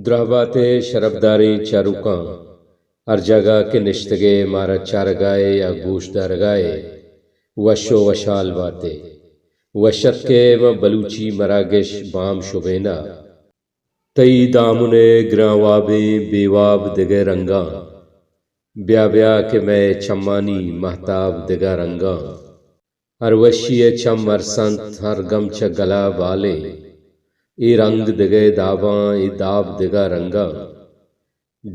دراہ بات ئے شرپداریں چاروکاں، ہر جاگہ کہ نشتگ ئے مارا چارگ ءَ ئے یا گوش دارگ ءَ ئے، وش ءُ وشحال بات ئے۔ وش اتک ئے ماں بلوچی مراگش بام شبین ءَ۔ تئی دامن ءِ گرانوابیں بے واب دگہ رنگاں، بیا بیا کہ مئے چمانی مہتاب دگہ رنگاں۔ ہر وشی ءِ چم ارس انت، ہر گم چہ گلا بالیں۔ اے رنگ دگہ داباں، اے داب دگہ رنگاں۔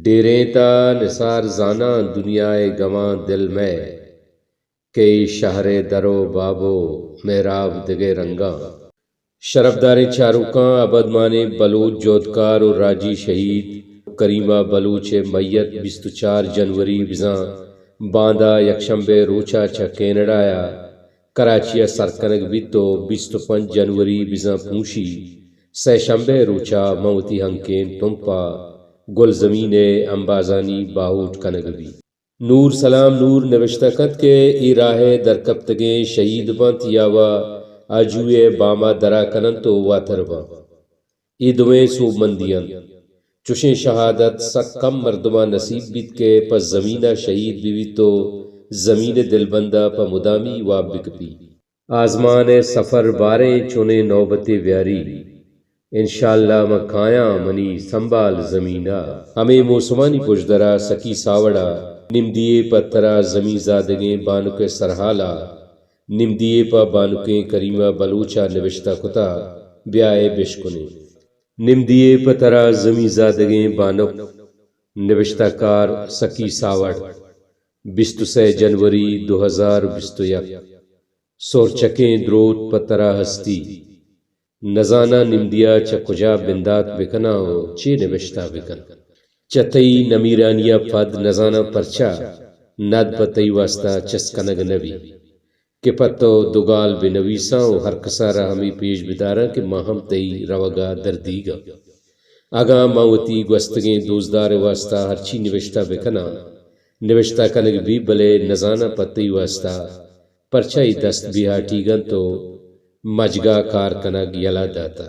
ڈیرینت ءَ نثار زاناں دنیا ءِ گماں دل مئے، کہ اے شہر ءِ در ءُ باب ءُ محراب دگہ رنگاں۔ شرپداریں چاروکاں، ابدمانیں بلوچ جہدکار ءُ راجی شہید کریمہ بلوچ ءِ میت بیست ءُ چار جنوری بزاں باندا یکشنبہ ءِ روچ ءَ چہ کینیڈا ءَ کراچی ءَ سر کنگ بیت ءُ بیست ءُ پنچ جنوری بزاں پونشی سئے شنبہ ءِ روچ ءَ ماں وتی ہنکین تمپ ءَ گلزمین ءِ امبازانی باہوٹ کنگ بیت۔ نور سلام نور نبشتہ کنت کہ اے راہ ءَ درکپتگیں شہید بنت یا وا آجو ءِ بام ءَ درا کن انت ءُ واتر بنت۔ اے دوئیں سوبمندی انت۔ چشیں شہادت سک کم مردماں نصیب بیت کہ پہ زمین ءَ شہید بہ بیت ءُ زمین ءِ دلبند ءَ پہ مدامی واب بہ کپیت۔ آزمان ءِ سفر باریں چونیں نوبتے بیاری، انشاءاللہ من کایاں منی سنبھال زمین ءَ۔ ہمے موسمانی پژدر ءَ سکی ساوڑ ءَ نمدی یے پہ ترا زمین زادگیں بانک ءِ سرحال ءَ، نمدی یے پہ بانکیں کریمہ بلوچ ءَ نبشتہ کتہ، بیا اے بشکنیں۔ نمدی یے پہ ترا زمین زادگیں بانک، نبشتہ کار سکی ساوڑ، بیست ءُ سئے جنوری دو ہزار بیست ءُ یک۔ سہرچکیں دروت پہ ترا ہستی۔ نزاناں نمدی ءَ چہ کجا بندات بکناں ءُ چے نبشتہ بکناں۔ چہ تئی نمیرانی ءَ پد نزاناں پرچا ند پہ تئی واستا چست کنگ نہ بیت کہ پہ تو دو گال بہ نویساں ءُ ہرکس ءَ را ہمے پیش بداراں کہ ما ہم تئی روگ ءَ دردیگ آں۔ اگاں من وتی گوستگیں دوستدار ءِ واستا ہرچی نبشتہ بکناں، نبشتہ کنگ بیت، بلے نزاناں پہ تئی واستا پرچا اے دست بے ہاٹیگ انت ءُ مجگ ءَ کار کنگ یلہ داتہ۔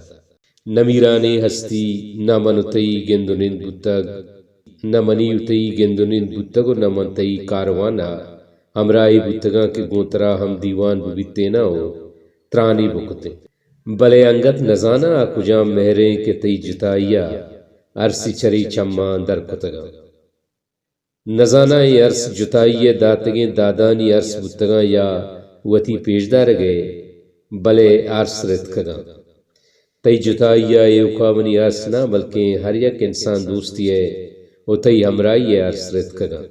نمیرانیں ہستی، نہ من ءُ تئی گند ءُ نند بوتگ، نہ منی ءُ تئی گند ءُ نند بوتگ ءُ نہ من تئی کاروان ءَ ہمراہے بوتگاں کہ گوں ترا ہم دیوان بہ بیتیناں ءُ ترانے بکتیں۔ بلے انگت نزاناں آ کجام مہریں کہ تئی جتائی ءَ ارسی چرے چماں در کتگاں۔ نزاناں اے ارس جتائی ءِ داتگیں دادانی ارس بوتگاں یا وتی پیشدارگ ءِ، بلے ارس رتکگاں۔ تئی جتائی ءَ ایوکا منی ارس نہ، بلکیں ہر یک انسان دوستی ءِ ءُ تئی ہمراہی ءِ ارس رتکگاں۔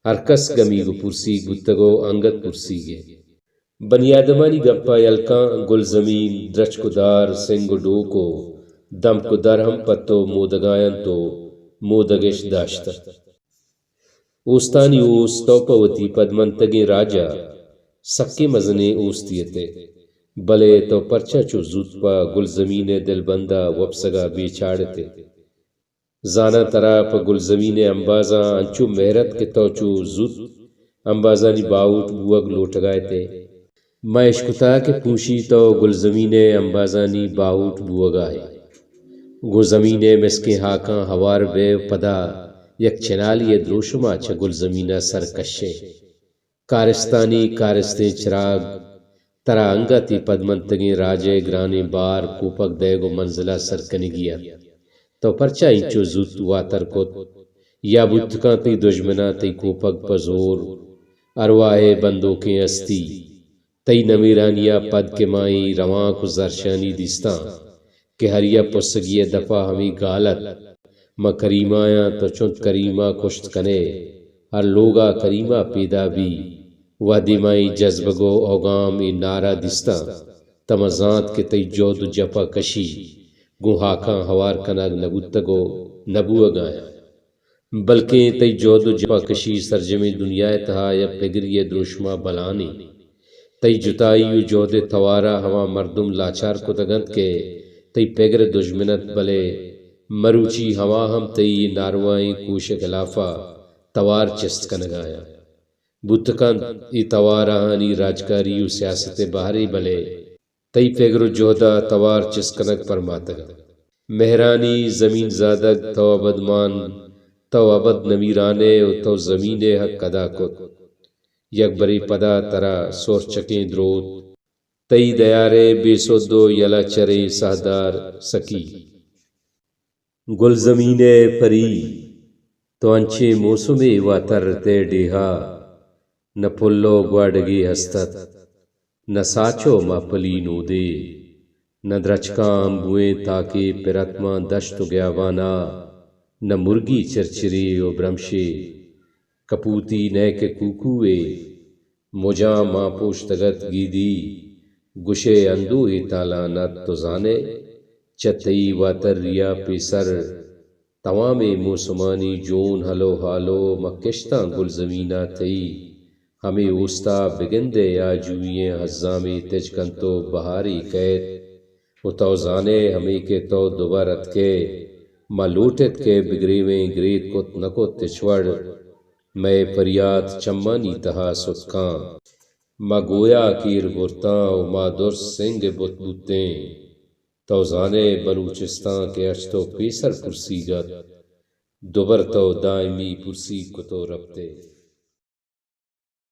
ہرکس گمیگ ءُ پرسیگ بوتگ ءُ انگت پرسیگ ءِ۔ بنی آدمانی گپ ءَ یل کن، گلزمین، درچک ءُ دار، سنگ ءُ ڈوک ءُ دمک ءُ در ہم پہ تو مودگاینت ءُ مودگش داشتہ۔ اوستانی اوست، تو پہ وتی پدمنتگیں راج ءَ سکیں مزنیں اوستے ات ئے، بلے تو پرچا چو زوت پہ گلزمین ءِ دلبند ءَ وپسگ ءَ بے چاڑ ات ئے؟ زاناں ترا پہ گلزمین ءِ امبازاں انچو مہر ات کہ تو چو زوت امبازانی باہوٹ بوگ لوٹگ ءَ ات ئے۔ من اشکتہ کہ پونشی تو گلزمین ءِ امبازانی باہوٹ بوگ ءَ ئے۔ گوں زمین ءِ مسکیں ہاکاں ہوار بئے ءُ پدا یک چنالے ءِ دروشم ءَ چہ گلزمین ءَ سر کش ئے۔ کارستانی کارستیں چراگ ترا انگت اے پدمنتگیں راج ءِ گرانیں بار کوپگ دئیگ ءُ منزل ءَ سر کنگی ات۔ تو پرچا اینچو زوت واتر کت؟ یا بوت کنت تئی دژمناں تئی کوپگ پہ زور، ارواہ ءِ بندوکیں ہستی، تئی نمیرانی ءَ پد کہ ما اے روانک ءُ زرشانی دیستاں کہ ہر یک پسگی ءِ دپ ءَ ہمے گال ات، من کریمہ آں، تو چنت کریمہ کشت کن ئے، ہر لوگ ءَ کریمہ پیدا بی۔ وہدے من اے جزبگ ءُ اوگام، اے نعرہ دیستاں، تہ من زانت کہ تئی جہد ءُ جپا کشی گوں ہاکاں ہوار کنگ نہ بوتگ ءُ نہ بوگ ءَ انت۔ بلکیں تئی جہد ءُ جپا کشی سرجمیں دنیا ءِ تہا یک پگری ءِ دروشم ءَ بلان انت۔ تئی جتائی ءُ جہد ءِ توار ءَ ہما مردم لاچار کتگ انت کہ تئی پگر ءِ دژمن انت، بلے مروچی ہما ہم تئی ناروائیں کوش ءِ خلاف ءَ توار چست کنگ ءَ انت۔ بوت کنت اے توار آہانی راجکاری ءُ سیاست ءِ بہرے، بلے تئی پگر ءُ جہد ءَ توار چست کنگ پرماتگ انت۔ مہرانی زمین زادگ تو ابد مان، تو ابد نمیران ئے و تو زمین ء حق ادا کت۔ یک برے پدا ترا سورچکیں دروت، تئی دیار ء بے سد و یلہ چریں سہدار سکی۔ گلزمین ء پری، تو انچیں موسمے واتر تئے ڈیہا، نہ پل و گواڈگے ہست ات، نہ ساچ و ماپلی نودے، نہ درچکاں امبوئیں تاکے پرت ماں دشت و گیابانا، نہ مرگی چرچرے و برمشے۔ کپوتی نئیکہ کوکوئے، مجاں ماں پوشتگ ات گیدی، گشئے اندوہے تالان ات، تو زانئے، چہ تئی واتریا پیسر توامیں موسمانی جون ہلو ہالو ماں کشتاں گلزمینا تئی ہمے اوستا بگندئے آجوئیں ہزامے تچ کنت و بہارے کئیت۔ و تو زانئے ہمے کہ تو دوبر اتکئے، ما لوٹ ات کہ بگریویں گریت کت نہ کت ہچ وڑ، مئے پریات چمانی تہا ستکاں۔ ما گویا کیر برتاں و ما درس سنگ بت بوتیں۔ تو زانئے بلوچستان کہ اچ تو پیسر پرسیگ ات، دوبر تو دائمی پرسیگ کت و رپتئے۔